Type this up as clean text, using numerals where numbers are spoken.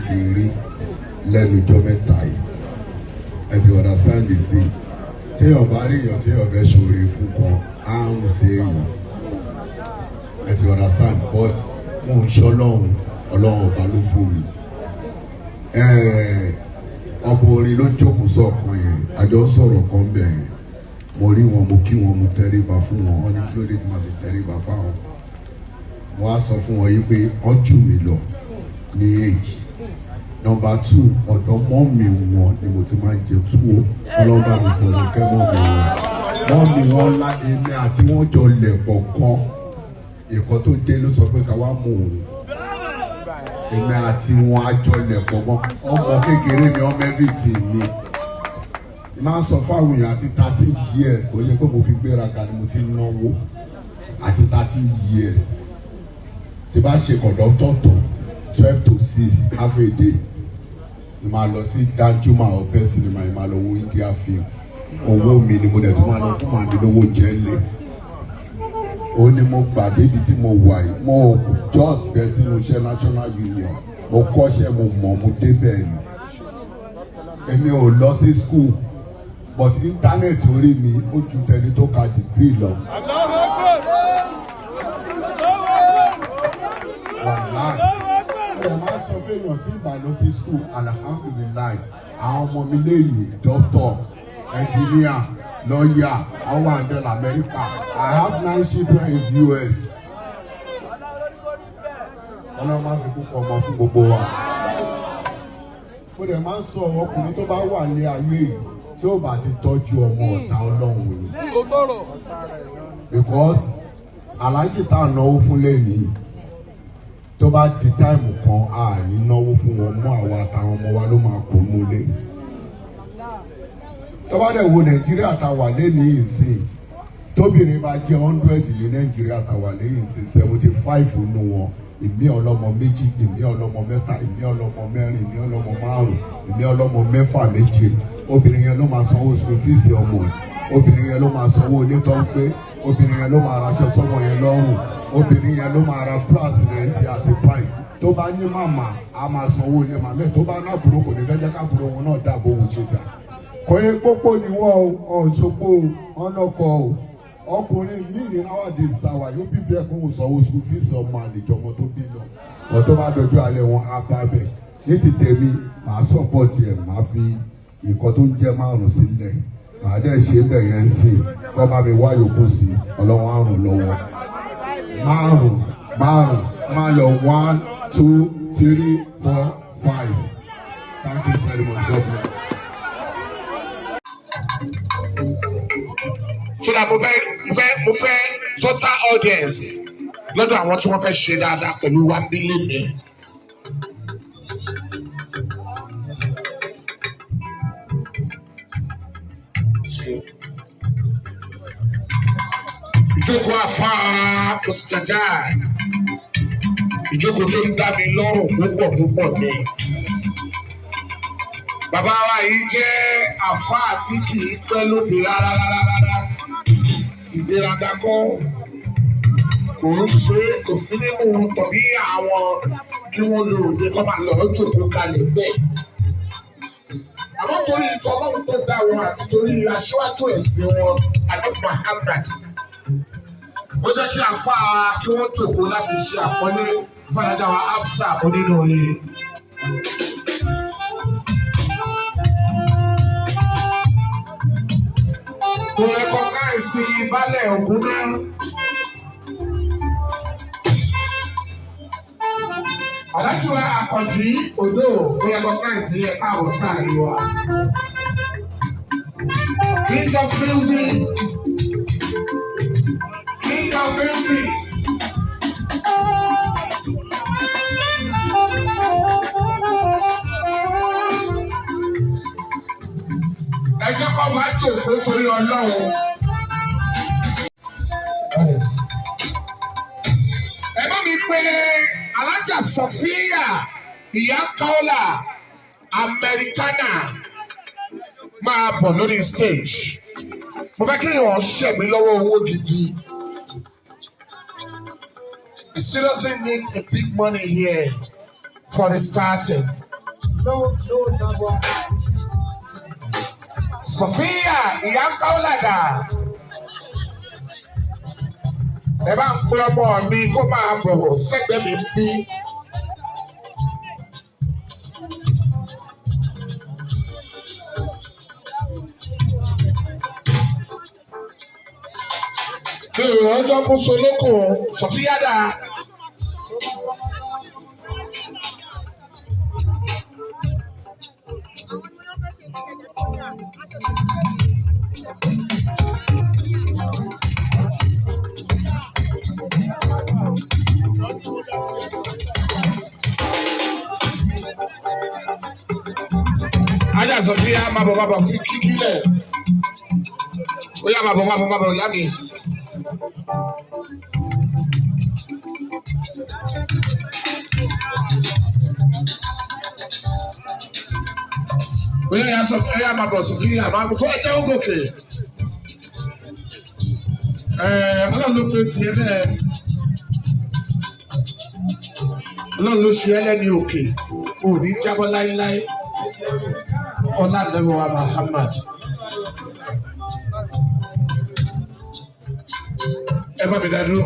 ti rí lẹ́nu ọjọ́ mẹ́ta yìí. Ẹ ti understand the scene. Téèyàn bá rí èèyàn téèyàn fẹ́ ṣoore fún kan, á ń ṣe èèyàn. Ẹ ti understand, but mo ń ṣe Ọlọ́run, Ọlọ́run ọba ló fún mi. Ọba orin ló jókòó sọ̀kan yẹn, àjọ sọ̀rọ̀ kan bẹ̀ yẹn. Mo rí wọn, mo kí wọn, mo tẹríba fún wọn. Wọ́n ní kí ló dé tí màá fi tẹríba fáwọn. Mo wá sọ fún wọn yìí pé wọ́n jù mí lọ ní age. Number two, ọ̀dọ̀ mummy wọn ni mo ti máa ń jẹ túwó. Ọlọ́run bá mi fọ̀rọ̀ kẹ́ mummy wọn. Mummy wọn lá èmi àti wọn jọ lẹ̀ pọ̀ kan. Ìkọ́ tó dé ló sọ pé ká wá mú òun. Èmi àti wọn á jọ lẹ̀ pọ̀ mọ́. Ọmọ kékeré mi, ọmọ everything mi. Máa ń sọ fáwọn èèyàn, àti 13 years, kò yẹ pé mo fi gbéraga ni mo ti ń náwó. Àti 13 years, tí bá ṣe conductor tán, 5:36, half a day ni máa lọ sí Danjuma Ọbẹ̀ cinema, ni máa lọ wo India film. Owó mi ni mo dẹ̀ tún máa lọ fún màmí lówó oúnjẹ ńlẹ̀. Ó ní mo gbà débi tí mo wà yìí. Mo just bẹ́ sínú iṣẹ́ National Union, mo kọ́ṣẹ́, mo mọ̀, mo débẹ̀ ni. Èmi ò lọ sí school, but internet orí mi ó ju tẹni tó ka degree lọ. Wàláì, ó lè máa sọ fẹ́yàn tí ìgbà lọ sí school. Alhamdulillahi, àwọn ọmọ mi lè ní doctor, engineer, lawyer, àwọn àndẹ lamẹ́ríkà. I have nine children in US. Ọlọ́run máa fi púpọ̀ ọmọ fún gbogbo wa. Mo dẹ̀ máa ń sọ, ọkùnrin tó bá wà ní ayé yìí tí ó bá ti tọ́jú ọmọ, ọ̀tá Ọlọ́run ni, because aláàjì tá à ń náwó fún lẹ́nìí, tó bá di time kan, a ní náwó fún wọn mọ́. Àwa àtàwọn ọmọ wa ló máa kó múlé. Tó bá dẹ̀ wo Nàìjíríà tá a wà lẹ́nìí ìsìn, tóbìnrin bá jẹ́ 100 ní Nàìjíríà tá a wà lẹ́yìn ìsìn, 75 nù wọn, ìmí ọlọ́mọ méjì, ìmí ọlọ́mọ mẹ́ta, ìmí ọlọ́mọ mẹ́rin, ìmí ọlọ́mọ márùn, ìmí ọlọ́mọ mẹ́fà, méje. Obìnrin yẹn ló máa sanwó school fees ọmọ ẹ̀, obìnrin yẹn ló máa sanwó ilé tó ń gbé, obìnrin yẹn ló máa raṣọ sọ́mọ yẹn lọ́rùn, obìnrin yẹn ló máa ra bras, rẹ̀ àti pine. Tó bá ní màmá, a máa sanwó ilé màmá ẹ̀. Tó bá ní àbúrò, kò ní fẹ́ jẹ́ káàbúrò wọn náà dà bóun ṣe dà. Kò yẹ pópó ni wọ́n ọ̀ṣọ́pọ̀ ọ̀nàkọ̀ o. Ọkùnrin míì ní nowadays tàwa yóò bí bẹ́ẹ̀ kó ń sanwó school fees ọmọ àlejò, ọmọ tó bí lọ ọ̀. Tó bá dojú alẹ́ wọn, á bá bẹ̀. Ní ti tèmi, màá support ẹ̀, màá fi nǹkan tó ń jẹ́ márùn sílẹ̀, màá dẹ̀ ṣe bẹ̀ yẹn sí kọ́ bá mi wá yòókù sí. Ọlọ́run àrùn lọ́wọ́. Márùn márùn máa lọ, one, two, three, four, five. Thank you very much. God bless. So that mo fẹ́ total audience lọ́dọ̀ àwọn tí wọ́n fẹ́ ṣe dáadáa pẹ̀lú wa nílé mi. Ìjókòó àfa Mùsítàjà, ìjókòó tó ń dá mi lọ́rùn púpọ̀ púpọ̀ ni. Bàbá wa yìí jẹ́ àfa tí kì í pẹ́ lóde rárá rárá rárá. Tìgbéraga kọ́, kò ń ṣe, kò sí nínú tọ̀bí àwọn kí wọ́n lo òde kọ́ máa lọ jòkó kalẹ̀ bẹ́ẹ̀. Àmọ́ torí tọ́lọ́run tó dá wọn àti torí aṣíwájú ẹ̀sìn wọn, Ànábì Muhammad, wọ́n jẹ́ kí àfa kí wọ́n jòkó láti ṣe àpọ́nlé fún alájà wa Afsa onínúure. Mo recognize Baálẹ̀ Ògúnná. Aláàjì wa Àkànjí Odò, mo recognize ẹ, káàbọ̀ sáàrin wa. King of music. King of music. Ẹ jẹ́ kó wá jòkó torí Ọlọ́run. Ẹ bá mi pé Alájà Sọfíà Ìyá Kaola Amẹ́ríkánà máa bọ̀ lórí stage. Mo fẹ́ kí èèyàn ṣẹ̀ mí lọ́wọ́ owó gidi. I seriously need a big money here for the starting. Sọfíà ìyá Káúlàdà. Ẹ bá ń pè ọmọ mi kó máa bọ̀ sẹ́gbẹ̀ẹ́ mi bí. Mi ò rọ́jọ́ mú solókùn Sọfíà dà. Ajá Sọfíà máa bọ̀ máa bọ̀ fi kíkí lẹ̀. Ó yá máa bọ̀ máa bọ̀ máa bọ̀ ìyá mi. Ó yá ìyá Sọfíà yá máa bọ̀ Sọfíà máa bọ̀ kó ẹ jẹ́ ó gòkè. Ọlọ́run ló pe tiẹ̀ bẹ́ẹ̀. Ọlọ́run ló ṣe ẹ́ lẹ́ni òkè. Ò ní jábọ́ láéláé. Ọlá lẹ́wọ̀ wa Muhammad. Ẹ bá mi dá dúró.